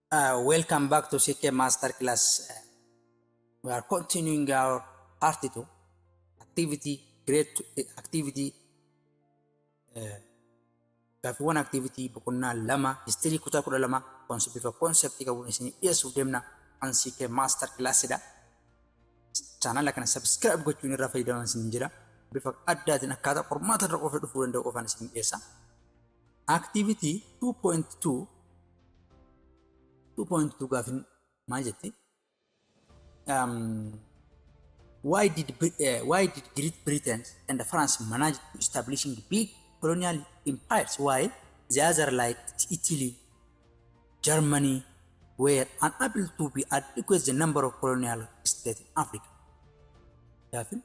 Welcome back to CK Masterclass. We are continuing our part 2 activity grade two, activity gaaffiiwwan activity boqonnaa 2 history kutaa 12 bifa concept qabuun isinii dhiyeessuuf deemna. An CK Masterclass dha. Chaanala kana subscribe gochuun irraa fayyadaman isin jira. Bifa addaatiin akkaataa qormaata irra qofa dhufuu danda'u qofaan isin dhiyeessa. Activity 2.2 2.2 gaafin maal jetti? Why did Great Britain and France manage to establishing big colonial empires while the other, like Italy, Germany, were unable to be adequate the number of colonial states in Africa? Gaafin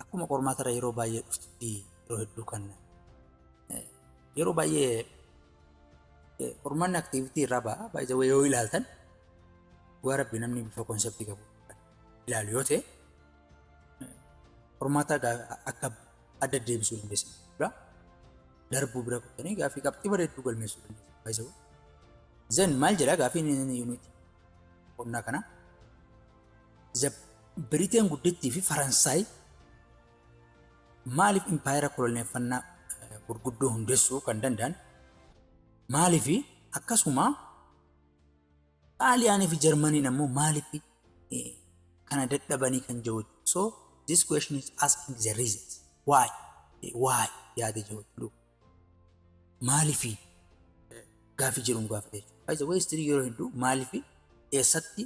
akkuma qormaata irra yeroo baay'ee dhuftutti, yeroo hedduu kan yeroo baay'ee qormaanni activity irraa ba'a. Baay'ee yoo ilaaltan, dhugaa rabbi, namni bifa conceptii qabu ilaalu yoo ta'e, qormaata akka adda deebisuu dandeessa. Darbuu bira kuttanii gaaffii qabxii bareedduu galmeessuu dandeessa. Then maal jedhaa gaaffiin unit qonnaa kana? Biriteen guddittii fi Faransaay maaliif impaayera koloneeffannaa gurguddoo hundeessuu kan danda'an, maaliif akkasuma Xaaliyaanii fi Jarmaniin ammoo maaliif kana dadhabanii kan jiru. So this question is asking the reasons why. Why yaada jiru, maaliif gaafii jedhuun gaafate jechuudha. By the way, history yeroo hedduu maaliif, eessatti,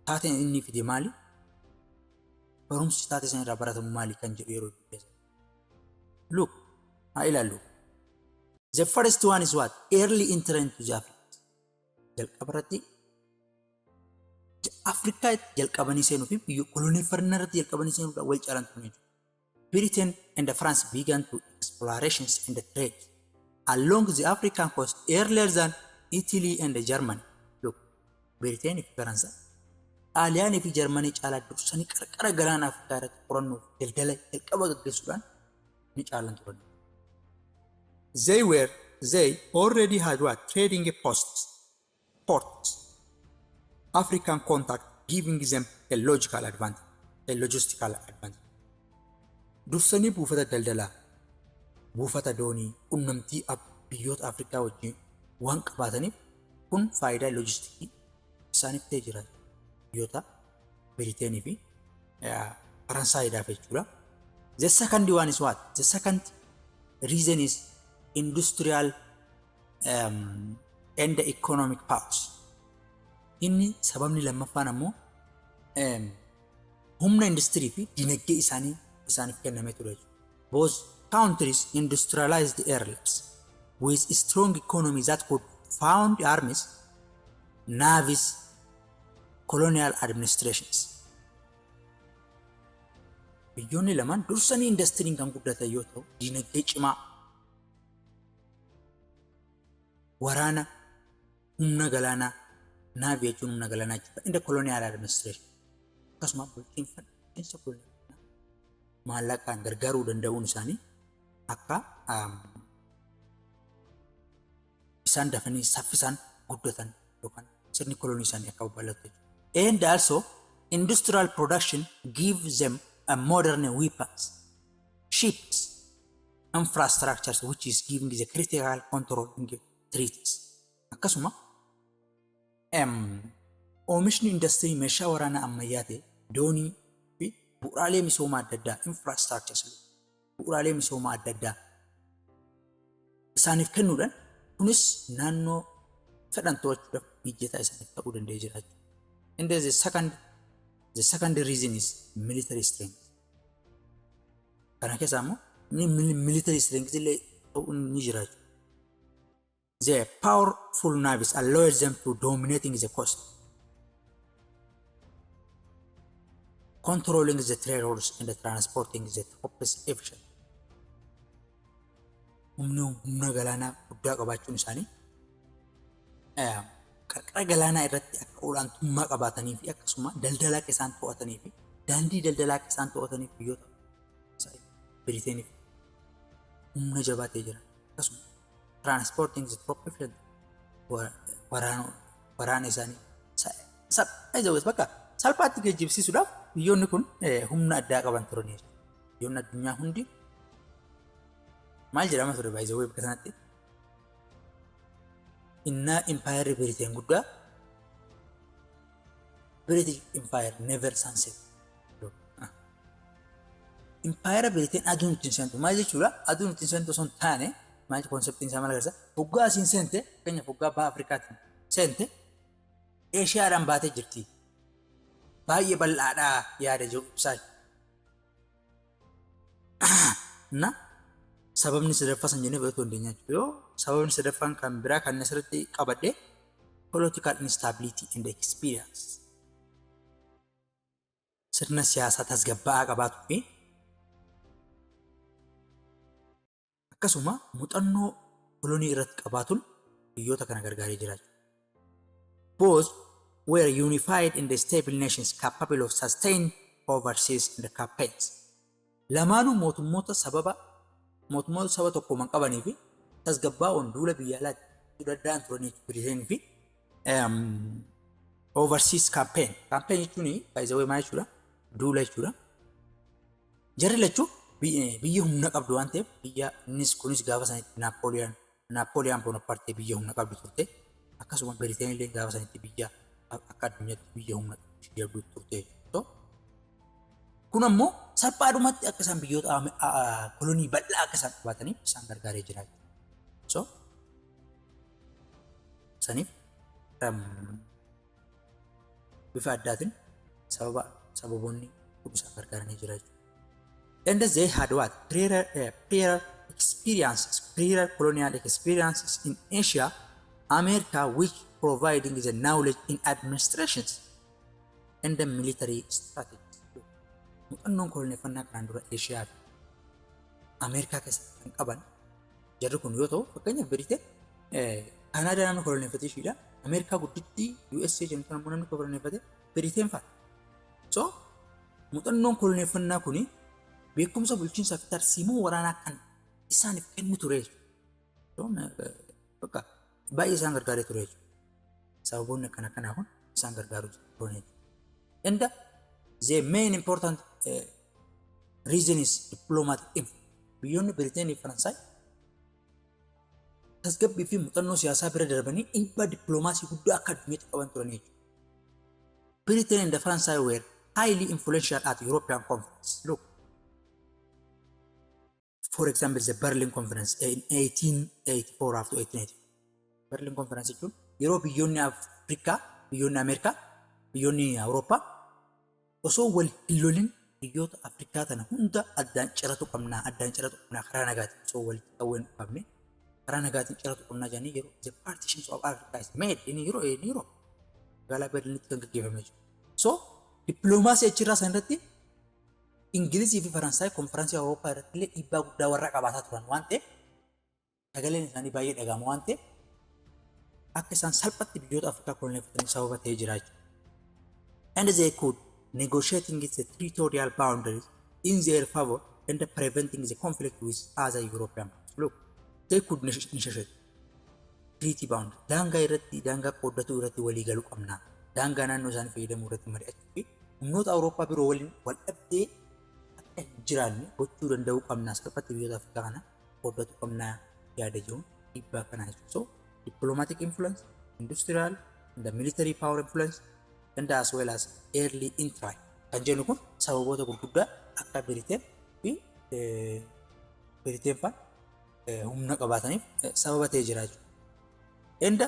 taateen inni fide maali, barumsi taatee sana irraa baratamu maali kan jedhu yeroo hedduu. Look, haa ilaallu. The first one is what? Early entry into the Africa. Jalqaba irratti Afrikaa jalqabanii seenuu fi biyya koloneeffannaa irratti jalqabanii seenuudhaan wal caalan turan jechuudha. Britain and France began to explorations and trade along the African coast earlier than Italy and Germany. Look, Britain fi Faransa Xaaliyaanii fi Jarmanii caalaa dursanii qarqara galaana Afrikaa irratti qorannoo fi daldala jalqaba gaggeessuudhaan ni caalan turan. They already had what? Trading posts, ports, African contact, giving them a logical advantage, a logistical advantage. Dursanii buufata daldalaa, buufata doonii, qunnamtii biyyoota Afrikaa wajjin waan qabaataniif, kun faayidaa loojistikii isaaniif ta'ee jira. Biyyoota Biriteenii fi Faransaayidhaaf jechuudha. The second one is what? The second reason is industrial and economic powers. Inni sababni lammaffaan ammoo humna industirii fi dinagdee isaanii isaaniif kennamee ture jechuudha. Both countries industrialized earlier with strong economy that could fund armies, navies, colonial administrations. Biyyoonni lamaan dursanii indastiriin kan guddatan yoo ta'u, dinagdee cimaa, waraana, humna galaanaa, navy jechuun humna galaanaa jechuudha. Inda colonial administration. Akkasuma bulchiinsa colonial maallaqaan gargaaruu danda'uun isaanii akka isaan dafanii saffisaan guddatan yookaan sirni kolonii isaanii akka babal'atu jechuudha. And also industrial production gives them a modern weapons, ships, infrastructures, which is giving the critical control in treaties. Akkasuma oomishni industirii meeshaa waraanaa ammayyaa ta'e, doonii fi bu'uuraalee misoomaa adda addaa, infrastructures, bu'uuraalee misoomaa adda addaa isaaniif kennuudhaan, kunis naannoo fedhan to'achuudhaaf mijataa isaaniif ta'uu danda'ee jira jechuudha. And the second reason is military strength. Kana keessa immoo military strength illee ta'uu ni jira jechuudha. The powerful navies allowed them to dominating the coast, controlling the trade routes and transporting the troops efficiently. Humna galaanaa guddaa qabaachuun isaanii qarqara galaanaa irratti akka olaantummaa qabaatanii fi akkasuma daldala akka isaan to'atanii fi daandii daldalaa akka isaan to'ataniif biyyoota Biriiteeniif humna jabaa ta'ee jira. Akkasuma transporting the troop efficiently. Waraana isaanii bakka salphaatti geejjibsiisuudhaaf biyyoonni kun humna addaa qaban turan jechuudha. Biyyoonni addunyaa hundi maal jedhama ture baay'ee bakka sanatti? Innaa impaayerri Biriteen guddaa, British Empire never sunset. Impaayera Biriteen aduun ittiin seentu maal jechuudha? Aduun ittiin seentu osoo hin taane, maal conceptiin isaa maal agarsiisa? Hoggaa asiin seente, fakkeenyaaf hoggaa baha Afrikaatiin seente, Eeshiyaadhaan baatee jirti. Baay'ee bal'aadhaa yaada jiru ibsaa. Na sababni sadaffaa san jennee fudhachuu dandeenya jechuudha. Yoo sababni sadaffaan kan biraa kan asirratti qabadhe political instability and experience. Sirna siyaasaa tasgabbaa'aa qabaatuu fi akkasuma muuxannoo kolonii irratti qabaatuun biyyoota kana gargaaree jira. Both were unified and stable nations capable of sustained overseas and campaigns. Lamaanuu mootummoota sababa mootummoota saba tokkooman qabanii fi tasgabbaa'oon duula biyya alaatti danda'an turanii Biriteen fi overseas campaign. Campaign jechuun by the way maal jechuudha? Duula jechuudha. Jarri lachuu biyya humna qabdu waan ta'eef, biyya innis kunis gaafa sanitti Naappooliyaan Bonaparte biyya humna qabdu turte. Akkasuma Biriteen illee gaafa sanitti biyya akka addunyaatti biyya humna qabdu turte. Kun ammoo salphaadhumatti akka isaan biyyoota kolonii bal'aa akka isaan qabaataniif isaan gargaaree jira. So saniif bifa addaatiin sababoonni kun isaan gargaaranii jira jechuudha. And they had what? Prior experiences, prior colonial experiences in Asia, America, which providing the knowledge in administrations and the military strategies. Muuxannoon koloneeffannaa kanaan dura Eeshiyaa fi Ameerikaa keessatti kan qaban jarri kun yoo ta'u, fakkeenyaaf Biriteen Kaanaadaa namni koloneeffate ishiidha. Ameerikaa gudditti USA jennu ammoo namni koloneeffate Biriteen fa'a. So muuxannoon koloneeffannaa kuni beekumsa bulchiinsaa fi tarsiimoo waraanaa kan isaaniif kennu ture jechuudha. Bakka baay'ee isaan gargaaree ture jechuudha. Sababoonni akkana kanaa kun isaan gargaaruu turan jechuudha. And the main important reason is diplomatic influence. Biyyoonni Biriteen fi Faransaay tasgabbii fi muuxannoo siyaasaa bira darbanii dhiibbaa dippiloomaasii guddaa akka addunyaatti qaban turan jechuudha. Britain and the Faransaay were highly influential at European conference. Look, for example, the Berlin Conference in 1884 up to 1880. Berlin Conference jechuun yeroo biyyoonni Afrikaa, biyyoonni Ameerikaa, biyyoonni Awurooppaa osoo wal hin lolin biyyoota Afrikaa tana hunda addaan ciratu qabnaa, addaan ciratu qabnaa, karaa nagaatiin osoo walitti qawwee hin qabne karaa nagaatiin ciratu qabnaa jedhanii yeroo the partitions of Africa is made in Europe, in Europe magaalaa Berlinitti kan gaggeeffame jechuudha. So dippiloomaasii achirraa san irratti Ingilizii fi Faransaay konfiraansii Awurooppaa irratti illee dhiibbaa guddaa warra qabaataa turan waan ta'eef, sagaleen isaanii baay'ee dhaga'ama waan ta'eef, akka isaan salphatti biyyoota Afrikaa koloneeffatanii sababa ta'ee jira jechuudha. And they could negotiating the territorial boundaries in their favor and preventing the conflict with other European powers. Look, they could negotiate treaty boundary. Daangaa irratti, daangaa qooddachuu irratti walii galuu qabna. Daangaa naannoo isaanii fayyadamuu irratti mari'achuu fi humnoota Awurooppaa biroo waliin wal dhabdee akka hin jiraanne gochuu danda'uu qabna. Salphatti biyyoota Afrikaa kana qooddachuu qabna yaada jiruun dhiibbaa kanaa jechuudha. So, diplomatic influence, industrial and the military power influence and as well as early entry kan jennu kun sababoota gurguddaa akka Biriteen fi Biriteen fa'aa humna qabaataniif sababa ta'ee jira jechuudha. And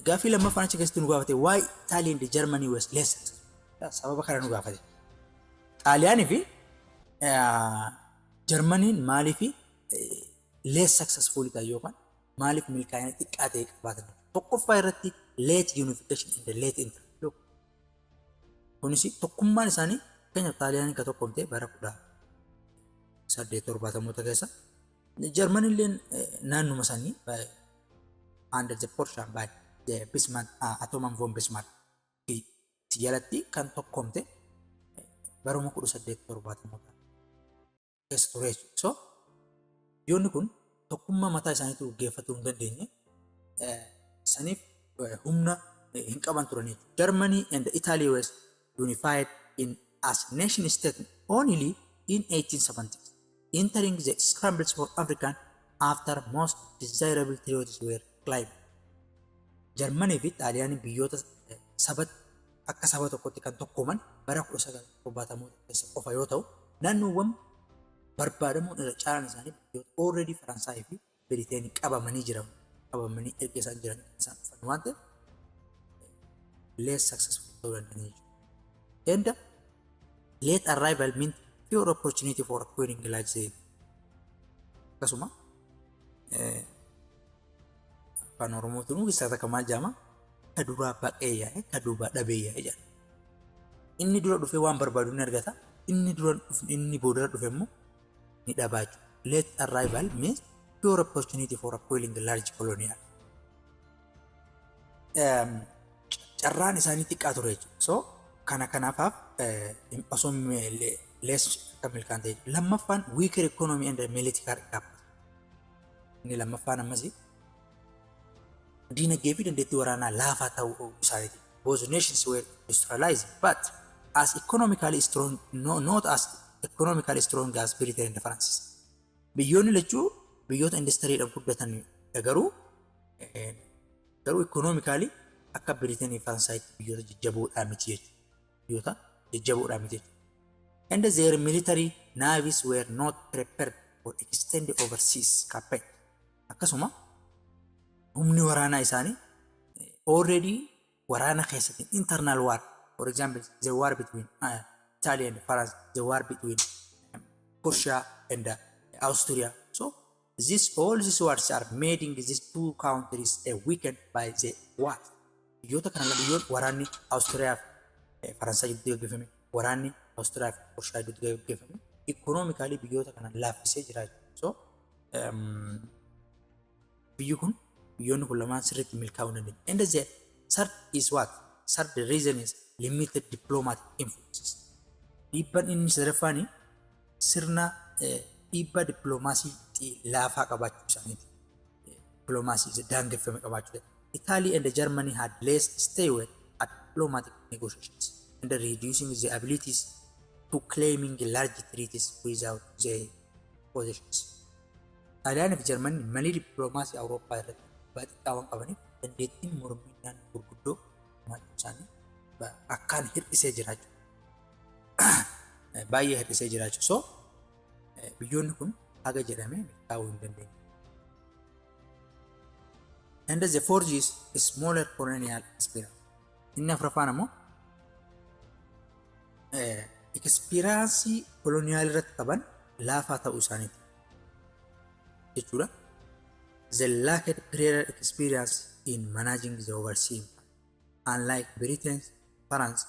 gaaffii lammaffaan achi keessatti nu gaafate, why Italy and Germany was less, sababa kana nu gaafate. Xaaliyaanii fi Jarmaniin maaliif less successful ta'an yookaan maaliif milkaa'ina xiqqaa ta'e qabaatan? Tokkoffaa irratti late unification and the late entry. Kunis tokkummaan isaanii, fakkeenyaaf Xaaliyaanii kan tokkomte bara 1870moota keessa, Jarmanilleen naannuma sanii under the Prussian by the Bismarck, Otto von Bismarck jalatti kan tokkomte baruma 1870moota keessa ture jechuudha. So biyyoonni kun tokkummaa mataa isaaniitu gaggeeffatuu hin dandeenye. Saniif humna hin qaban turan jechuudha. Germany and Italy was unified in as nation state only in 1870s, entering the scrambles for African after most desirable territories were claimed. Jarmanii fi Xaaliyaaniin biyyoota saba akka saba tokkotti kan tokkooman bara 1970 keessa qofa yoo ta'u, naannoowwan barbaadamuun irra caalaan isaanii biyyoota already Faransaayii fi Biriteenii qabamanii jiran, qabamanii erga isaan jiran isaan dhufan waan ta'eef, less successful ta'uu danda'anii jechuudha. And late arrival meant fewer opportunity for acquiring large territory. Akkasuma afaan Oromootiin keessaa takka maal jedhama? Ka duraa baqee yaa'e, ka duubaa dhabee yaa'e jedha. Inni dura dhufee waan barbaadu ni argata. Inni dura inni booda dhufe immoo ni dhabaa jechuudha. Late arrival means fewer opportunity for acquiring large colonial. Carraan isaanii xiqqaa ture jechuudha. So kana kanaafaaf osoo less akka milkaan ta'e. Lammaffaan, weaker economy and military capacity. Inni lammaffaan ammas diinagdee fi dandeettii waraanaa laafaa ta'uu isaaniiti. Both nations were industrialized, but as economically strong, no, not as economically strong as Britain and France. Biyyoonni lachuu biyyoota industiriidhaan guddatan, garuu economically akka Britain fi Faransaayiti biyyoota jajjaboodhaa miti jechuudha. Biyyoota jajjaboodhaa miti jechuudha. And their military navies were not prepared for extended overseas campaign. Akkasuma humni waraanaa isaanii already waraana keessatti, internal war, for example, the war between Italy and France, the war between Prussia and Austria. So this all these wars are making these two countries weakened by the war. Biyyoota kana biyyoon waraanni Awustiriyaa fi Faransaay gidduutti gaggeeffame, waraanni Awustiriyaa fi Prussia gidduutti gaggeeffame economically biyyoota kana laaffisee jira. So biyyi kun, biyyoonni kun lamaan sirriitti milkaa'uu dandeenye. And the third is what? Third reason is limited diplomatic influences. Dhiibbaan inni sadaffaan sirna dhiibbaa dippiloomaasii laafaa qabaachuu isaaniiti. Dippiloomaasii daangeffame qabaachuu. Italy and Germany had less leeway at diplomatic negotiations and reducing the abilities to claiming large territories without the possessions. Xaaliyaan fi Jarmanni malii dippiloomaasii Awurooppaa irratti dhiibbaa xiqqaa waan qabaniif, dandeettiin mormii naannoo gurguddoo hirmaachuu isaanii akkaan hir'isee jiraachuu. Baay'ee hir'isee jiraachuu. So biyyoonni kun haga jedhamee milkaa'uu hin dandeenye. And the fourth is smaller colonial experience. Inni afuraffaan ammoo experience colonial irratti qaban laafaa ta'uu isaaniiti jechuudha. They lacked prior experience in managing the overseas empire. Unlike Britain, France,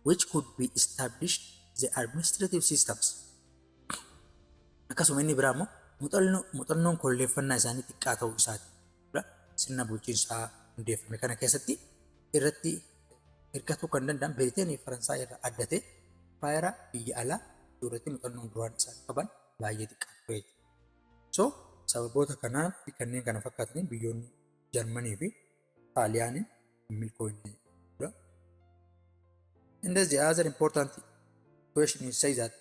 which could be established the administrative systems. Akkasuma inni biraa immoo muuxannoon kolleeffannaa isaanii xiqqaa ta'uu isaati. Sirna bulchiinsaa hundeeffame kana keessatti irratti hirkatuu kan danda'an Biriteen fi Faransaay irraa adda ta'e impaayera biyya alaa irratti muuxannoon duraan isaan qaban baay'ee xiqqaa ture. So sababoota kanaa fi kanneen kana fakkaataniin biyyoonni Jarmanii fi Xaaliyaanii milkoofne jechuudha. And the other important question is say that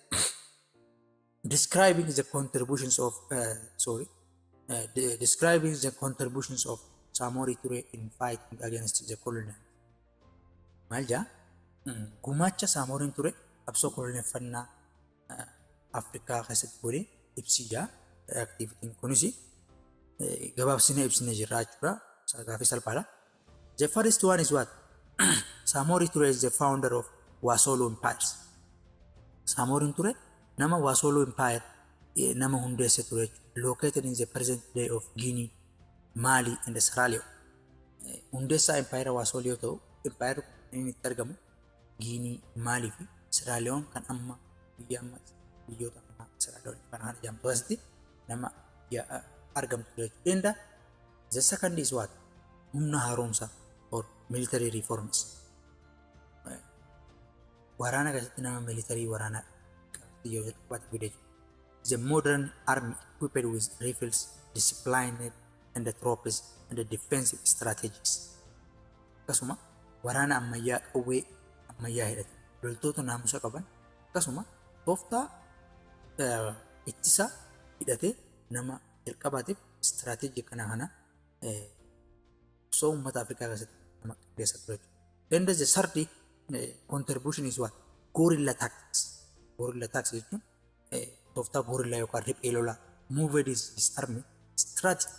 describing the contributions of sorry describing the contributions of Samori Ture in fighting against the colonial. Maal jaa? Gumaacha Saamoriin Ture qabsoo koloneeffannaa Afrikaa keessatti godhe ibsi jaa. Activityn kunis gabaabsinee ibsinee jirra jechuudha. Gaaffii salphaadha. The first one is what? Samori Ture is the founder of Wasolo Empires. Samoriin Ture nama Wasolo Empire nama hundeesse ture jechuudha. Located in the present day of Guinea, Mali and Sierra Leone. Hundeessaa Empire Wasolo yoo ta'u, Empire inni itti argamu Guinea, Mali fi Sierra Leone kan amma biyya amma biyyoota ammaa Sierra Leone kan haala jedhamtu keessatti nama argamtu jechuudha. And the second is what? Humna haaromsaa or military reforms. Waraana keessatti nama military waraanaa yoo jalqabaatti fide jechuudha. The modern army equipped with rifles, disciplined and the troops and the defensive strategies. Akkasuma waraana ammayyaa qawwee ammayyaa hidhate, loltoota naamusa qaban, akkasuma tooftaa ittisa hidhatee nama jalqabaatiif istiraateejii kana kana osoo uummata Afrikaa keessatti nama qindeessa ture jechuudha. Then the third contribution is what? Guerrilla tactics. Guerrilla tactics jechuun tooftaa guerrilla yookaan riphee lolaa moved his army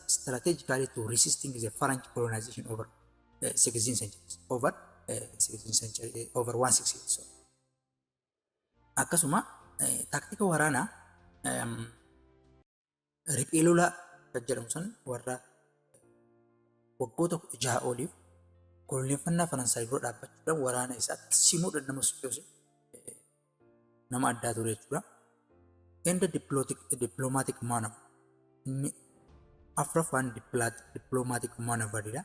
strategically to resisting the French colonization over 16th century, over 16th century, over 160. So akkasuma taaktika waraanaa riphee lolaa kan jedhamu san warra waggoota 16 oliif koloneeffannaa Faransaay dura dhaabbachuudhaan waraana isaa simuudhaan nama sochoose nama addaa ture jechuudha. And the diplomatic maneuver. Inni afraffaan diplomatic maneuveridha.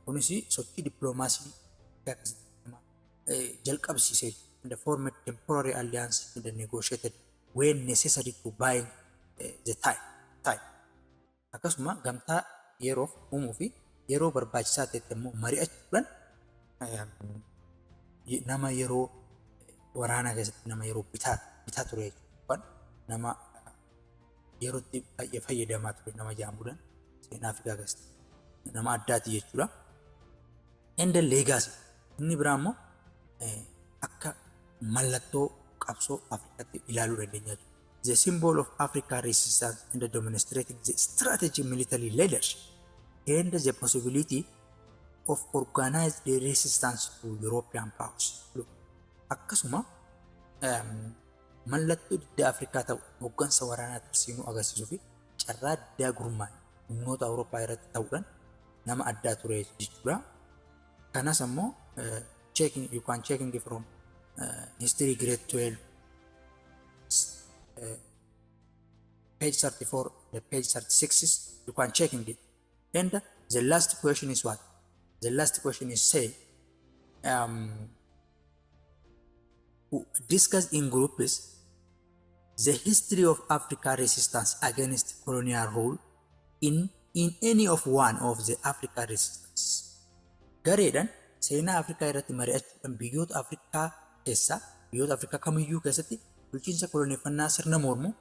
Kunis sochii dippiloomaasii jalqabsiisee the formed temporary alliance and the negotiated when necessary to buy the time. Akkasuma gamtaa yeroof uumuu fi yeroo barbaachisaa ta'etti immoo mari'achuudhaan nama yeroo waraanaa keessatti nama yeroo bitaa ture jechuudha. Nama yerootti baay'ee fayyadamaa ture nama jedhamuudhaan seenaa Afrikaa keessatti nama addaati jechuudha. And the legacy. Inni biraa immoo akka mallattoo qabsoo Afrikaatti ilaaluu dandeenya jechuudha. The symbol of Africa resistance and the demonstrating the strategic military leadership and the possibility of organized resistance to European powers. Look, akkasuma mallattoo diddaa Afrikaa ta'u hooggansa waraanaa tarsiimuu agarsiisuu fi carraa diddaa gurmaa'e humnoota Awurooppaa irratti ta'uudhaan nama addaa ture jechuudha. Kanas ammoo checking, you can checking from history grade 12, page 34, the page 36, you can checking it. And the last question is what? The last question is say, discuss in groups the history of Africa resistance against colonial rule in any of one of the Africa resistance. Gareedhaan seenaa Afrikaa irratti mari'achuudhaan biyyoota Afrikaa keessaa, biyyoota Afrikaa kamiyyuu keessatti bulchiinsa koloneeffannaa sirna mormuu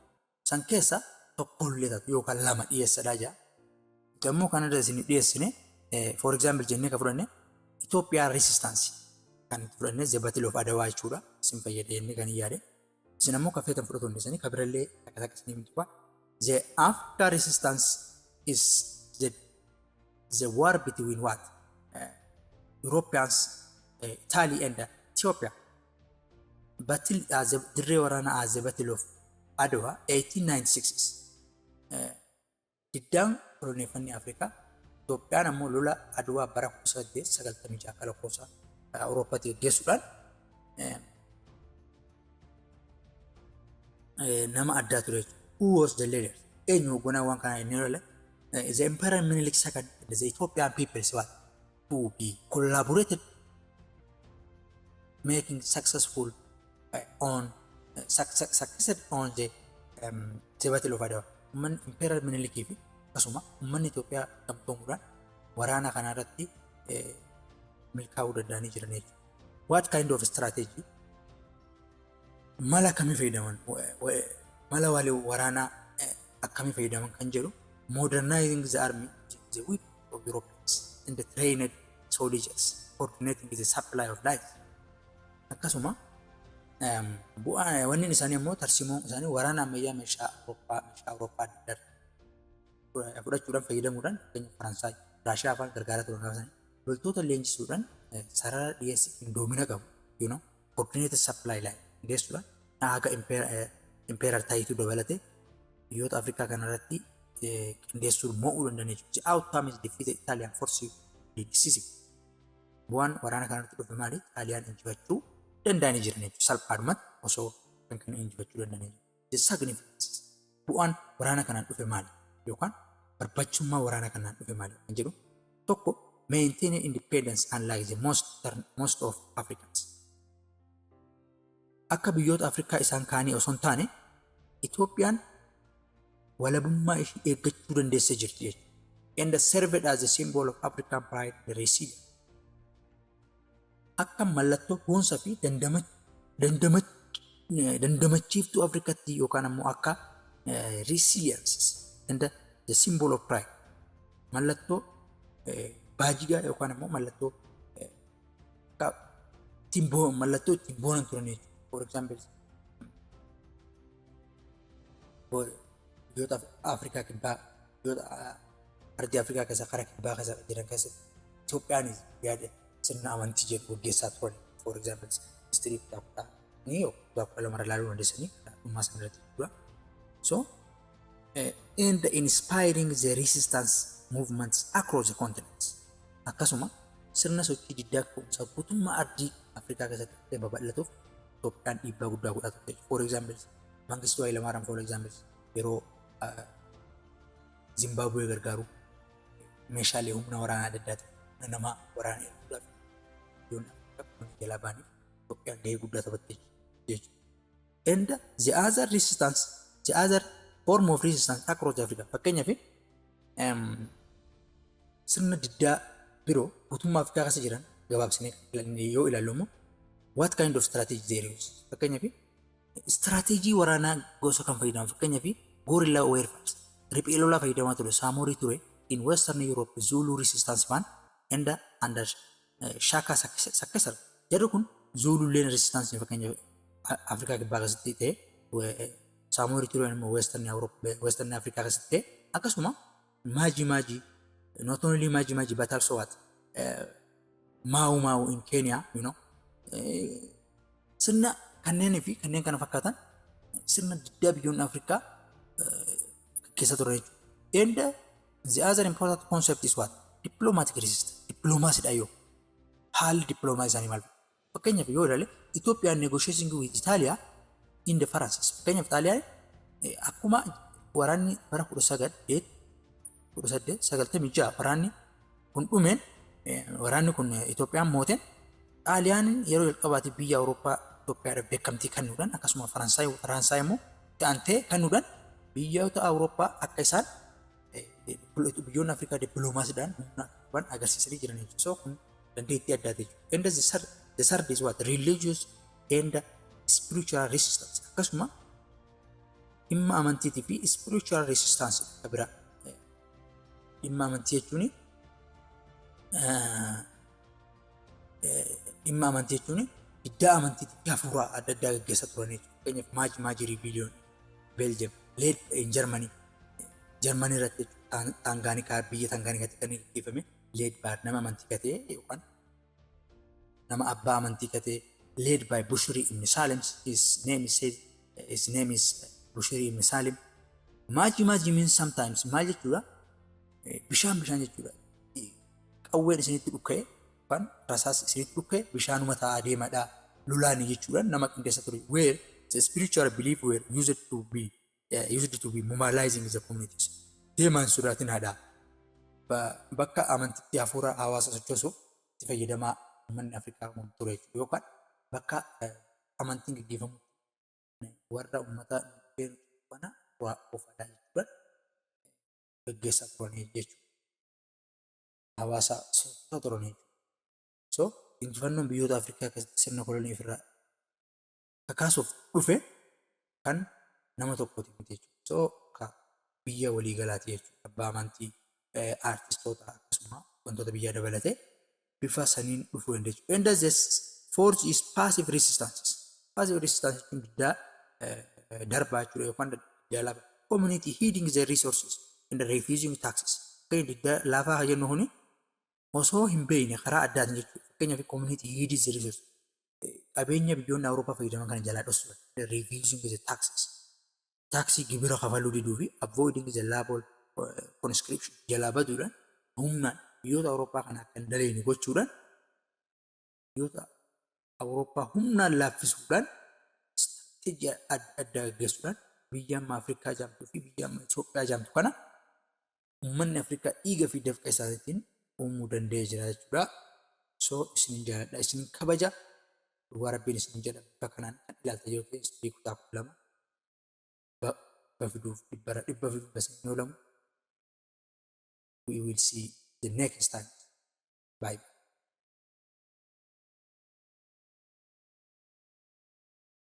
san keessa tokkollee taatu yookaan lama dhiyeessadhaa jira. Immoo kan irra isin dhiyeessine, for example jennee kan fudhanne, Itoophiyaa resistance kan fudhanne, the Battle of Adawaa jechuudha. Isin fayyada jennee kan hin yaade. Isin ammoo kan feetan fudhatu hundeessanii kan birallee takka takka isin himtu. The Africa resistance is the war between what? Europeans, Italy and Ethiopia. Battle as the dirree waraanaa as the Battle of Adwa 1896. Diddaan koloneeffannii Afrikaa Itoophiyaan ammoo lola Adwaa bara 1896 akka lakkoofsa Awurooppaatti gaggeessuudhaan nama addaa ture jechuudha. Who was the leader? Eenyu hoogganaa waan kanaa inni lola? The Emperor Minilik II and the Ethiopian peoples what? To be collaborated making successful on succeeded on the Battle of Adwa. Uummanni Emperor Minilikii fi akkasuma uummanni Itoophiyaa gamtoomuudhaan waraana kana irratti milkaa'uu danda'anii jiran jechuudha. What kind of strategy? Mala akkamii fayyadaman? Mala waraanaa akkamii fayyadaman kan jedhu, modernizing the army, the whip of Europeans and the trained soldiers, coordinating the supply of life. Akkasuma bu'aa wanni isaanii immoo tarsiimoon isaanii waraana ammayyaa meeshaa Awurooppaa adda addaa fudhachuudhaan fayyadamuudhaan, fakkeenya Faransaay, Raashiyaa fa'aa gargaaraa turan gaafa isaanii loltoota leenjisuudhaan sarara dhiyeessii qindoomina qabu, coordinated supply line qindeessuudhaan haga Emperor Taayituu dabalatee biyyoota Afrikaa kanarratti qindeessuun mo'uu danda'an jechuudha. The outcome is defeated Italian force decisive. Bu'aan waraana kanarratti dhufe maali? Xaaliyaan injifachuu danda'anii jiran jechuudha. Salphaadhumatti osoo kan kana injifachuu danda'anii jiru. The significance. Bu'aan waraana kanaan dhufe maali? Yookaan barbaachisummaa waraana kanaan dhufe maali? Kan jedhu tokko, maintaining independence unlike the most of Africans. Akka biyyoota Afrikaa isaan kaanii osoo hin taane Itoophiyaan walabummaa ishii eeggachuu dandeessee jirti jechuudha. And served as a symbol of African pride and resilience. Akka mallattoo boonsa fi dandamachiiftuu Afrikaatti yookaan ammoo akka resilience and the symbol of pride, mallattoo baajigaa yookaan ammoo mallattoo mallattoo ittiin boonan turan jechuudha. For example, biyyoota Afrikaa Kibbaa, biyyoota ardii Afrikaa keessa karaa kibbaa keessa jiran keessatti Itoophiyaanis yaada sirna amantii jedhu gaggeessaa turan. For example, history kutaa 10 kutaa 12 ilaaluu dandeessanii dhummaa sana irratti jechuudha. So, and inspiring the resistance movements across the continent. Akkasuma sirna sochii diddaa ka'umsaa guutummaa ardii Afrikaa keessatti babal'atuuf Itoophiyaan dhiibbaa guddaa godhaa turte. For example, Mangistuu Hayilamaariyaam, for example, yeroo Zimbaabuwee gargaaru meeshaalee humna waraanaa adda addaatiin humna namaa waraana erguudhaaf biyyoonni Afrikaa jalaa ba'aniif Itoophiyaan gahee guddaa taphatte jechuudha. And the other resistance, the other form of resistance across Africa. Fakkeenyaaf, sirna diddaa biroo guutummaa Afrikaa keessa jiran gabaabsinee yoo ilaallu immoo, what kind of strategy there is? Fakkeenyaaf, istirateejii waraanaa gosa kan fayyadaman, fakkeenyaaf, guerrilla warfare, riphee lolaa fayyadamaa ture Saamorii ture in Western Europe, Zulu resistance band and under Shaka successor. Jarri kun Zululeen resistance fakkeenyaaf Afrikaa Kibbaa keessatti ta'e, Saamorii ture immoo Western Europe, Western Afrikaa keessatti ta'e, akkasuma Maaji Maaji, not only Maji Maji but also what, Mau Mau in Kenya. Sirna kanneenii fi kanneen kana fakkaatan sirna diddaa biyyoonni Afrikaa keessa turan jechuudha. And the other important concept is what? Diplomatic resistance. Dippiloomaasiidha yoo. Haalli dippiloomaasii isaanii maal? Fakkeenyaaf yoo ilaalle, Itoophiyaan negotiating with Italia in the Francis. Fakkeenyaaf, Xaaliyaan akkuma waraanni bara 1896 waraanni kun dhumeen, waraanni kun Itoophiyaan mooteen, Xaaliyaaniin yeroo jalqabaatiif biyya Awurooppaa Itoophiyaadhaaf beekamtii kennuudhaan, akkasuma Faransaay immoo ta'antee kennuudhaan, biyyoota Awurooppaa akka isaan biyyoonni Afrikaa dippiloomaasiidhaan humna qaban agarsiisanii jiran jechuudha. So kun dandeettii addaati jechuudha. And the third is what? Religious and spiritual resistance. Akkasuma dhimma amantiitii fi spiritual resistance akka biraa. Dhimma amantii jechuun diddaa amantiitii fi hafuuraa adda addaa gaggeessaa turan jechuudha. Fakkeenyaaf, Maaji Maaji Rebellion Belgium led in Germany, Germany irratti, Taangaanikaa, biyya Taangaanikaatti kan gaggeeffame, led by nama amantii katee yookaan nama abbaa amantii katee, led by Bushiri ibn Salim. His name is Bushiri ibn Salim. Maaji Maaji means sometimes maal jechuudha? Bishaan bishaan jechuudha. Qawween isinitti dhukka'e yookaan rasaas isinitti dhukka'e bishaanuma ta'aa deemadha lolaani jechuudhaan nama qindeessa ture. Where the spiritual belief were used to be mobilizing the communities. Deemaan sodaatin haadhaa. Bakka amantitti hafuura hawaasa sochoosuuf itti fayyadamaa uummanni Afrikaa kun ture jechuudha. Yookaan bakka amantiin gaggeeffamu warra uummata kana waa ofaadhaa jechuudhaan gaggeessaa turanii jechuudha. Hawaasa sochoosaa turanii jechuudha. So injifannoon biyyoota Afrikaa keessatti sirna kolonii ofirraa kakaasuuf dhufe kan nama tokkooti miti jechuudha. So biyya waliigalaati jechuudha. Abbaa amantii, aartistoota, akkasuma wantoota biyyaa dabalatee bifa saniin dhufuu dandeessu. And the fourth is passive resistance. Passive resistance jechuun diddaa darbaa jechuudha yookaan diddaa lafa. Community hiding their resources and refusing taxes. Fakkeenya, diddaa lafaa jennu kuni osoo hin beekne karaa addaatiin jechuudha. Fakkeenyaaf, community hiding their resources. Qabeenya biyyoonni Awurooppaa fayyadaman kana jalaa dhoksuudha. Refusing the taxes. Taaksii gibira kafaluu diduu fi avoiding the labor conscription jalaa baduudhaan humnaan biyyoota Awurooppaa kana akka hin daleene gochuudhaan, biyyoota Awurooppaa humnaan laaffisuudhaan, istirateejii adda addaa gaggeessuudhaan biyya amma Afrikaa jaamtuu fi biyya amma Itoophiyaa jaamtu kana uummanni Afrikaa dhiiga fi dafqa isaatiin uumuu danda'ee jira jechuudha. So isinin jaaladha, isinin kabaja. Dhugaa Rabbiin isin jedha, bifa kanaan kan ilaalta yoo ta'e, history kutaa 12 bafiduuf dhibbara dhibba fiduuf basin oolamu. We will see the next time. Bye.